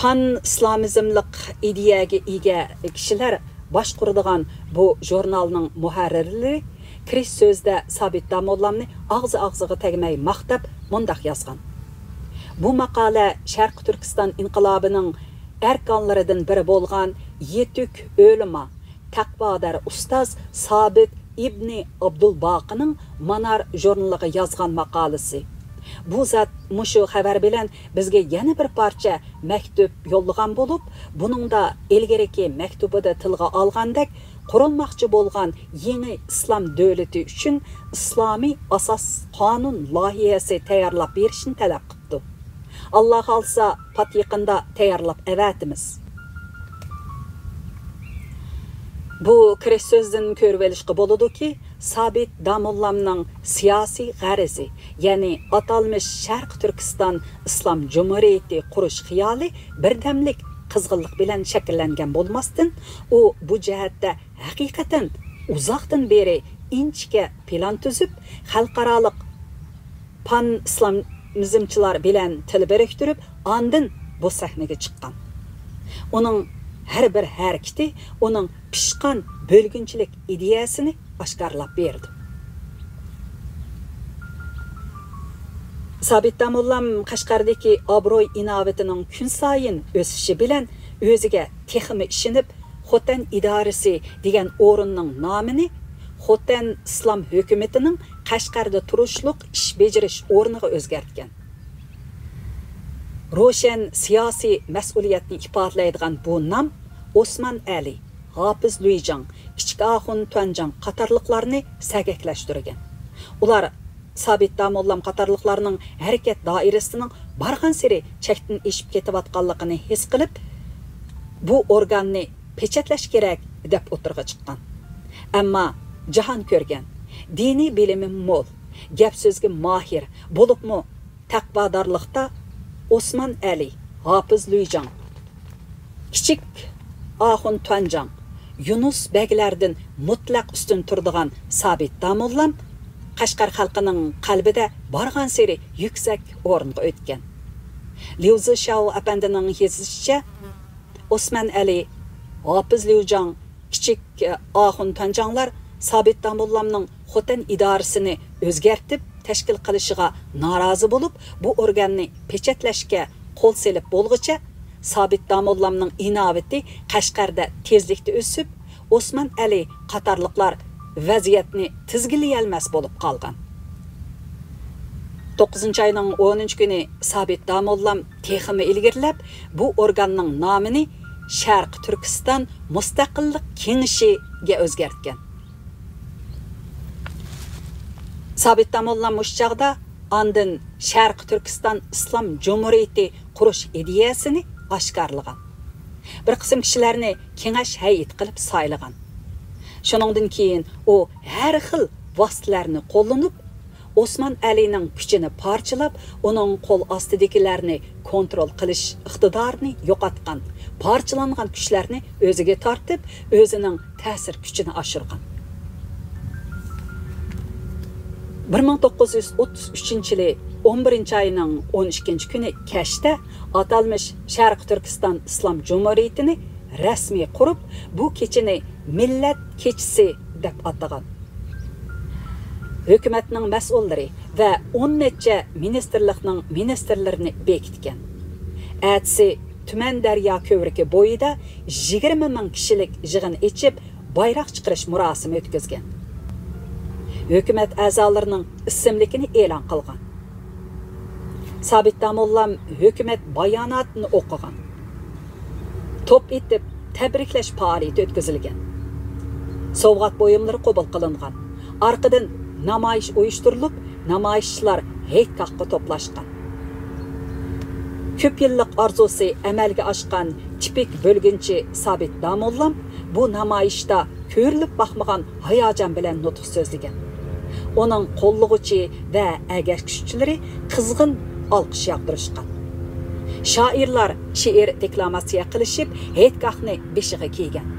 پان ئىسلامىزملىق ئىدىيەگە ئىگە كىشىلەر باشقۇرىدىغان بۇ ژۇرنالنىڭ مۇھەررىرلىرى كىرىش سۆزىدە سابىت داموللامنى ئاغزى ئاغزىغا تەگمەي ماختاپ مۇنداق يازغان: بۇ ماقالە شەرقىي تۈركىستان ئىنقىلابىنىڭ ئەركانلىرىدىن بىرى بولغان يېتۈك ئۆلىما، تەقۋادار ئۇستاز سابىت ئىبنى ئابدۇلباقىنىڭ مانار ژۇرنىلىغا يازغان ماقالىسى. بۇ زات مۇشۇ خەۋەر بىلەن بىزگە يەنە بىر پارچە مەكتۇپ يوللىغان بولۇپ، بۇنىڭدا ئىلگىرىكى مەكتۇبىدا تىلغا ئالغاندەك، قۇرۇلماقچى بولغان يېڭى ئىسلام دۆلىتى ئۈچۈن ئىسلامىي ئاساس قانۇن لايىھەسى تەييارلاپ بېرىشنى تەلەپ قىپتۇ. ئاللا خالىسا، پات يېقىندا تەييارلاپ ئەۋەتىمىز. بۇ كىرىش سۆزدىن كۆرۈۋېلىشقا بولىدۇكى، سابىت داموللامنىڭ سىياسىي غەرىزى، يەنى ئاتالمىش شەرقىي تۈركىستان ئىسلام جۇمھۇرىيىتى قۇرۇش خىيالى بىردەملىك قىزغىنلىق بىلەن شەكىللەنگەن بولماستىن، ئۇ بۇ جەھەتتە ھەقىقەتەن ئۇزاقتىن بېرى ئىنچىكە پىلان تۈزۈپ، خەلقئارالىق پان ئىسلامىزمچىلار بىلەن تىل بىرىكتۈرۈپ، ئاندىن بۇ سەھنىگە چىققان. ئۇنىڭ ھەر بىر ھەرىكىتى ئۇنىڭ پىشقان بۆلگۈنچىلىك ئىدىيەسىنى ئاشكارىلاپ بېرىدۇ. سابىت داموللام قەشقەردىكى ئابرۇي-ئىناۋىتىنىڭ كۈنسايىن ئۆسۈشى بىلەن ئۆزىگە تېخىمۇ ئىشىنىپ، خوتەن ئىدارىسى دېگەن ئورۇننىڭ نامىنى خوتەن ئىسلام ھۆكۈمىتىنىڭ قەشقەردە تۇرۇشلۇق ئىش بېجىرىش ئورنىغا ئۆزگەرتكەن. روشەن سىياسىي مەسئۇلىيەتنى ئىپادىلەيدىغان بۇ نام ئوسمان ئەلى، ھاپىز لۈيجاڭ، كىچىك ئاخۇن تۈەنجاڭ قاتارلىقلارنى سەگەكلەشتۈرگەن. ئۇلار سابىت داموللام قاتارلىقلارنىڭ ھەرىكەت دائىرىسىنىڭ بارغانسېرى چەكتىن ئېشىپ كېتىۋاتقانلىقىنى ھېس قىلىپ، بۇ ئورگاننى پېچەتلەش كېرەك، دەپ ئوتتۇرىغا چىققان. ئەمما جاھان كۆرگەن، دىنىي بىلىمى مول، گەپ سۆزگە ماھىر، بولۇپمۇ تەقۋادارلىقتا ئوسمان ئەلى، ھاپىز لۈيجاڭ، كىچىك ئاخۇن تۈەنجاڭ، يۇنۇس بەگلەردىن مۇتلەق ئۈستۈن تۇرىدىغان سابىت داموللام قەشقەر خەلقىنىڭ قەلبىدە بارغانسېرى يۈكسەك ئورۇنغا ئۆتكەن. ليۇ زىشياۋ ئەپەندىنىڭ يېزىشىچە، ئوسمان ئەلى، ھاپىز ليۇجاڭ، كىچىك ئاخۇن تۈەنجاڭلار سابىت داموللامنىڭ خوتەن ئىدارىسىنى ئۆزگەرتىپ تەشكىل قىلىشىغا نارازى بولۇپ، بۇ ئورگاننى پېچەتلەشكە قول سېلىپ بولغۇچە، سابىت داموللامنىڭ ئىناۋىتى قەشقەردە تېزلىكتە ئۆسۈپ، ئوسمان ئەلى قاتارلىقلار ۋەزىيەتنى تىزگىنلىيەلمەس بولۇپ قالغان. توققۇزىنچى ئاينىڭ ئونىنچى كۈنى سابىت داموللام تېخىمۇ ئىلگىرىلەپ، بۇ ئورگاننىڭ نامىنى شەرقىي تۈركىستان مۇستەقىللىق كېڭىشىگە ئۆزگەرتكەن. سابىت داموللام مۇشۇ چاغدا ئاندىن شەرقىي تۈركىستان ئىسلام جۇمھۇرىيىتى قۇرۇش ئىدىيەسىنى ئاشكارىلىغان. بىر قىسىم كىشىلەرنى كېڭەش ھەيئىتى قىلىپ سايلىغان. شۇنىڭدىن كېيىن ئۇ ھەر خىل ۋاسىتىلەرنى قوللىنىپ، ئوسمان ئەلىنىڭ كۈچىنى پارچىلاپ، ئۇنىڭ قول ئاستىدىكىلەرنى كونترول قىلىش ئىقتىدارىنى يوقاتقان، پارچىلانغان كۈچلەرنى ئۆزىگە تارتىپ، ئۆزىنىڭ تەسىر كۈچىنى ئاشۇرغان. بىر مىڭ توققۇز يۈز ئوتتۇز ئۈچىنچى يىلى ئون بىرىنچى ئاينىڭ ئون ئىككىنچى كۈنى كەچتە ئاتالمىش شەرقىي تۈركىستان ئىسلام جۇمھۇرىيىتىنى رەسمىي قۇرۇپ، بۇ كېچىنى مىللەت كېچىسى دەپ ئاتىغان. ھۆكۈمەتنىڭ مەسئۇللىرى ۋە ئون نەچچە مىنىستىرلىقنىڭ مىنىستىرلىرىنى بېكىتكەن. ئەتىسى تۈمەن دەريا كۆۋرۈكى بويىدا يىگىرمە مىڭ كىشىلىك يىغىن ئېچىپ، بايراق چىقىرىش مۇراسىمى ئۆتكۈزگەن. ھۆكۈمەت ئەزالىرىنىڭ ئىسىملىكىنى ئېلان قىلغان. سابىت داموللام ھۆكۈمەت باياناتىنى ئوقۇغان. توپ ئېتىپ، تەبرىكلەش پائالىيىتى ئۆتكۈزۈلگەن. سوۋغات بۇيۇملىرى قوبۇل قىلىنغان. ئارقىدىن نامايىش ئۇيۇشتۇرۇلۇپ، نامايىشچىلار ھېيتگاھقا توپلاشقان. كۆپ يىللىق ئارزۇسى ئەمەلگە ئاشقان تىپىك بۆلگۈنچى سابىت داموللام بۇ نامايىشتا كۆرۈلۈپ باقمىغان ھاياجان بىلەن نۇتۇق سۆزلىگەن. ئۇنىڭ قوللىغۇچى ۋە ئەگەشكۈچىلىرى قىزغىن ئالقىش ياغدۇرۇشقان. شائىرلار شېئىر دېكلاماتسىيە قىلىشىپ، ھېيتگاھنى بېشىغا كىيگەن.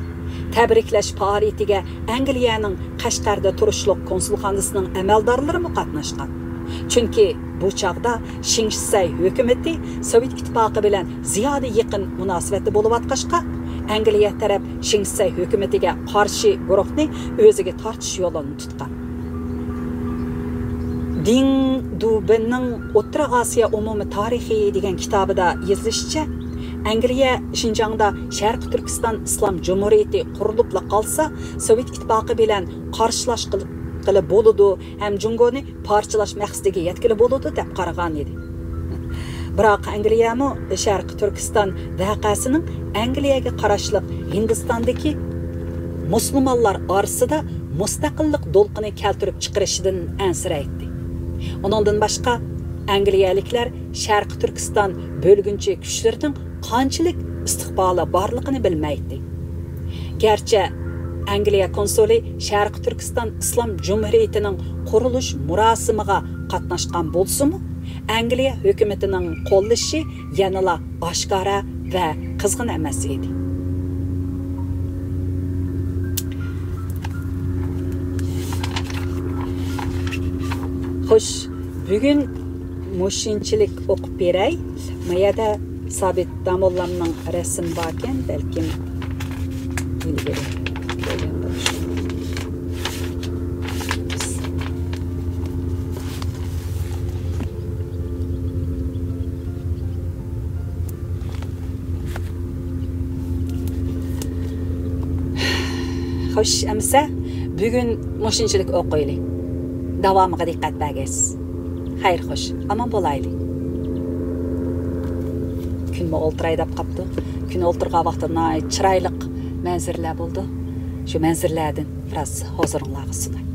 تەبرىكلەش پائالىيىتىگە ئەنگلىيەنىڭ قەشقەردە تۇرۇشلۇق كونسۇلخانىسىنىڭ ئەمەلدارلىرىمۇ قاتناشقان. چۈنكى بۇ چاغدا شېڭ شىسەي ھۆكۈمىتى سوۋېت ئىتتىپاقى بىلەن زىيادە يېقىن مۇناسىۋەتتە بولۇۋاتقاچقا، ئەنگلىيە تەرەپ شېڭ شىسەي ھۆكۈمىتىگە قارشى گۇرۇھنى ئۆزىگە تارتىش يولىنى تۇتقان. دېڭ دۇبىننىڭ ئوتتۇرا ئاسىيا ئومۇمىي تارىخى دېگەن كىتابىدا يېزىلىشىچە، ئەنگلىيە شىنجاڭدا شەرقىي تۈركىستان ئىسلام جۇمھۇرىيىتى قۇرۇلۇپلا قالسا، سوۋېت ئىتتىپاقى بىلەن قارشىلاشقىلى بولىدۇ ھەم جۇڭگونى پارچىلاش مەقسىتىگە يەتكىلى بولىدۇ، دەپ قارىغان ئىدى. بىراق ئەنگلىيەمۇ شەرقىي تۈركىستان ۋەقەسىنىڭ ئەنگلىيەگە قاراشلىق ھىندىستاندىكى مۇسۇلمانلار ئارىسىدا مۇستەقىللىق دولقۇنى كەلتۈرۈپ چىقىرىشىدىن ئەنسىرەيتتى. ئۇنىڭدىن باشقا، ئەنگلىيەلىكلەر شەرقىي تۈركىستان بۆلگۈنچى كۈچلىرىنىڭ قانچىلىك ئىستىقبالى بارلىقىنى بىلمەيتتى. گەرچە ئەنگلىيە كونسۇلى شەرقىي تۈركىستان ئىسلام جۇمھۇرىيىتىنىڭ قۇرۇلۇش مۇراسىمىغا قاتناشقان بولسىمۇ، ئەنگلىيە ھۆكۈمىتىنىڭ قوللىشى يەنىلا ئاشكارا ۋە قىزغىن ئەمەس ئىدى. خوش، بۈگۈن مۇشۇنچىلىك ئوقۇپ بېرەي. ما يەردە سابىت داموللامنىڭ رەسىمى باركەن، بەلكىم ئىلگىرى كۆرگەن بولۇشى مۇمكىن. خوش، ئەمىسە بۈگۈن مۇشۇنچىلىك ئوقۇيلى. داۋامىغا دىققەت بەرگەيسىز. خەير خوش، ئامان بولايلى. كۈنمۇ ئولتۇراي دەپ قاپتۇ. كۈن ئولتۇرغان ۋاقتىدا ناھايىتى چىرايلىق مەنزىرىلەر بولىدۇ. شۇ مەنزىرىلەردىن بىراز ھۇزۇرۇڭلارغا سۇناي.